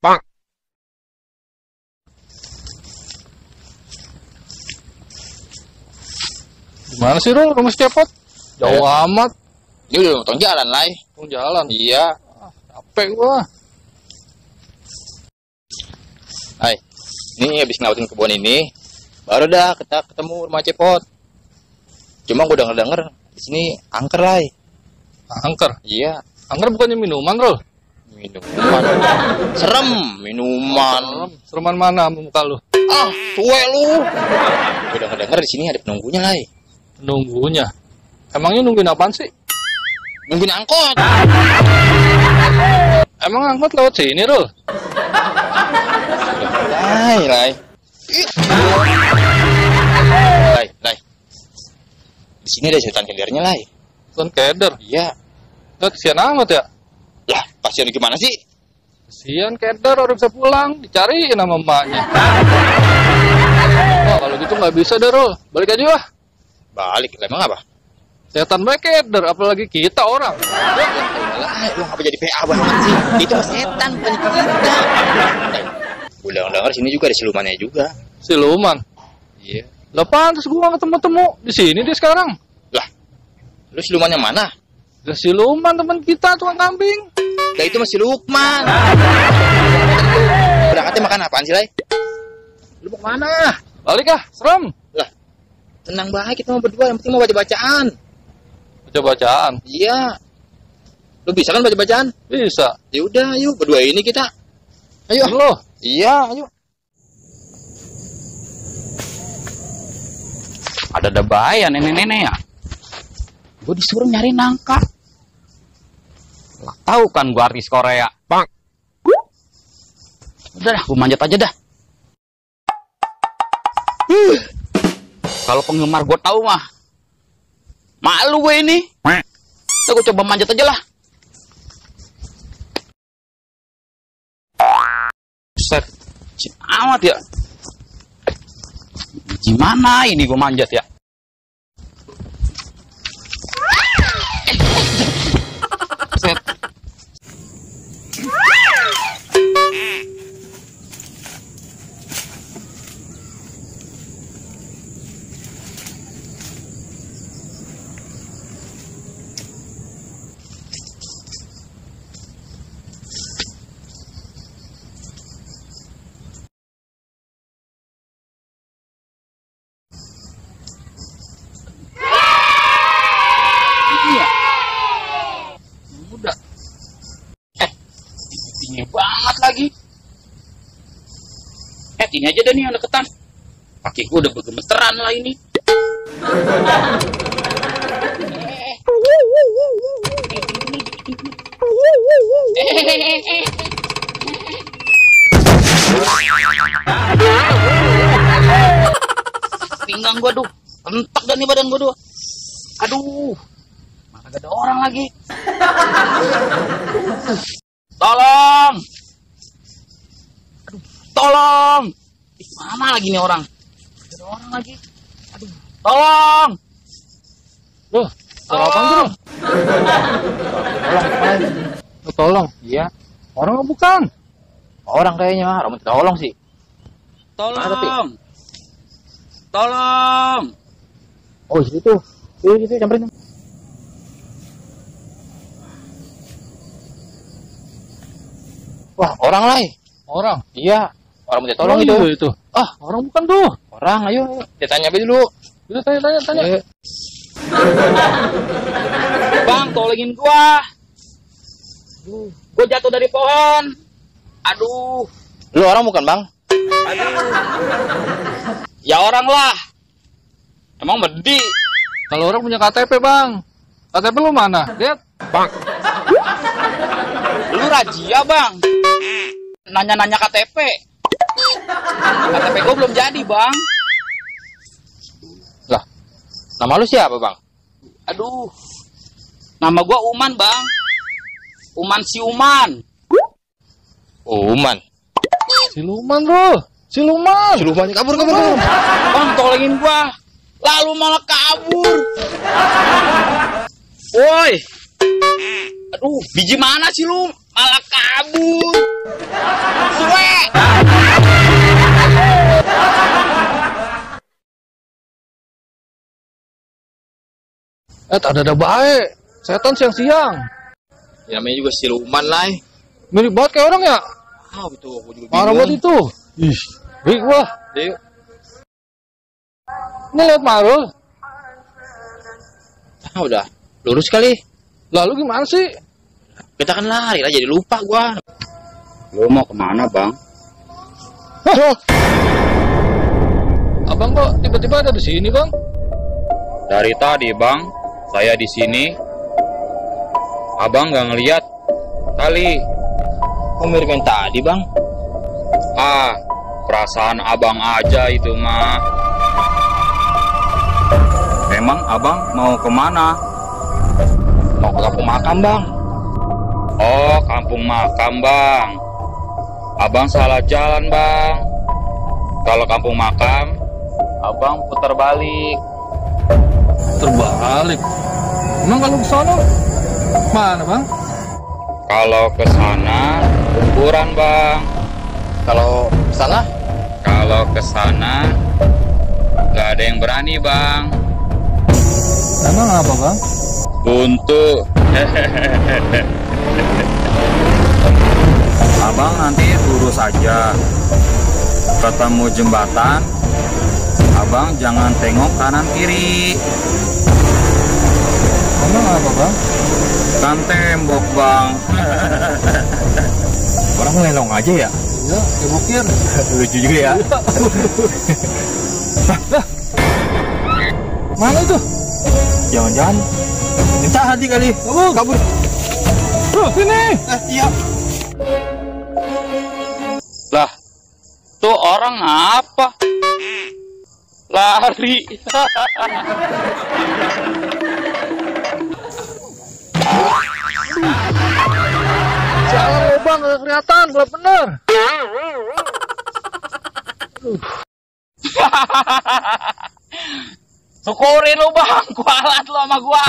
Bang. Gimana sih Rul, rumah si Cepot? Jauh amat. Ini udah nonton jalan lah. Jalan. Iya. Capek gua. Hai, ini habis ngelawatin kebun ini, baru dah kita ketemu rumah Cepot. Cuma gue denger di sini angker lah. Angker? Iya. Angker bukannya minuman Rul? Minuman. Serem minuman. Sereman mana muka lu? Ah, tuwe lu. Gue denger di sini ada penunggunya lah. Nunggunya. Emangnya nungguin apaan sih? Nungguin angkot. Emang angkot lewat sini Rul? Lai. Di sini ada setan kendernya, Lai. Setan keder? Iya. Gak kesian amat ya? Lah, kasihan gimana sih? Kesian keder, orang bisa pulang. Dicariin sama emaknya. Wah, kalau gitu nggak bisa deh, Rul. Balik aja lah. Balik, emang apa? Setan baik keder, apalagi kita orang. Lu ngapa jadi PA banget sih? Itu setan, bukan kita. Udah sini juga ada silumannya juga. Siluman? Iya. Lah pantas gua ketemu-temu di sini dia sekarang. Lah, lu silumannya mana? Lah siluman teman kita tukang kambing. Lah itu masih Lukman. Berangkatnya makan apaan sih, Lai? Lu mau kemana? Balik ah, serem. Lah, tenang baik kita mau berdua, yang penting mau baca-bacaan. Baca-bacaan? Iya. Lu bisa kan baca-bacaan? Bisa. Ya udah, yuk berdua ini kita. Ayo. Lo? Iya, ayo. Ada bahaya nenek-nenek ya. Gue disuruh nyari nangka. Lah tahu kan gue artis Korea. Bang. Udah dah, gue manjat aja dah. Kalau penggemar gue tahu mah malu gue ini. Udah gue coba manjat aja lah. Set, amat ya. Gimana ini gue manjat ya? Set. Tinggi banget lagi. Ini aja deh nih yang deketan. Kaki gue udah bergemeteran lah ini. Pinggang gue tuh, entek dah nih badan gue tuh. Aduh, mana gak ada orang lagi. Tolong! Aduh, tolong! Mana lagi nih orang? Ada orang lagi. Aduh, tolong! Loh, suara apa tuh? Tolong. Iya. Orang bukan? Orang kayaknya, orang minta tolong sih. Tolong! Tolong! Oh, situ. Situ samperin. Wah, orang lah. Orang? Iya. Orang minta tolong itu. Ah, orang bukan tuh. orang, ayo. Kita tanya dulu. Udah tanya. Ayo. Bang, tolongin gua. Gua jatuh dari pohon. Aduh. Lu orang bukan, Bang? Ya orang lah. Emang medi. Kalau orang punya KTP, Bang. KTP lu mana? Lihat. Bang. Lu razia, Bang. Nanya-nanya KTP. KTP gua belum jadi, Bang. Lah. Nama lu siapa, Bang? Aduh. Nama gua Uman, Bang. Uman si Uman. Uman. Siluman, Bro. Siluman. Silumannya kabur. Bang, tolongin gua. Lalu malah kabur. Woi. Aduh, biji mana sih lu? malah kabur. Suwe. Ada baik. Setan siang-siang. Ya, namanya juga siluman lah. Mirip banget kayak orang ya. Ah, betul. Aku juga Parah banget itu. Ih, baik wah. Yuk. Ini lihat Marul. Ah, udah. Lurus kali. Lalu gimana sih? Kita kan lari lah, jadi lupa gua. Lu mau kemana, Bang? Hah? Abang kok tiba-tiba ada di sini, Bang? Dari tadi, Bang, saya di sini. Abang nggak ngeliat kali. Kok mirip yang tadi, Bang? Ah, perasaan abang aja itu mah. Emang abang mau kemana? Mau ke kampung makam, Bang. Oh, kampung makam, Bang. Abang salah jalan, Bang. Kalau kampung makam, abang putar balik. Terbalik. Emang kalau ke sana mana, Bang? Kalau ke sana kuburan, Bang. Kalau sana? Kalau ke sana nggak ada yang berani, Bang. Emang apa, Bang? Buntu. Abang nanti lurus aja. Ketemu jembatan, abang jangan tengok kanan kiri. Emang apa, Bang? Kan tembok, Bang. Orang ngelong aja ya? Ya, dibukir. Lucu juga ya. Mana itu? Jangan-jangan entah hati kali. Kabur. Sini. Iya. Lah, tuh orang apa? Lari. Salah lo, Bang, nggak kelihatan, gelap bener. Syukurin lu, Bang, kualat lu sama gua.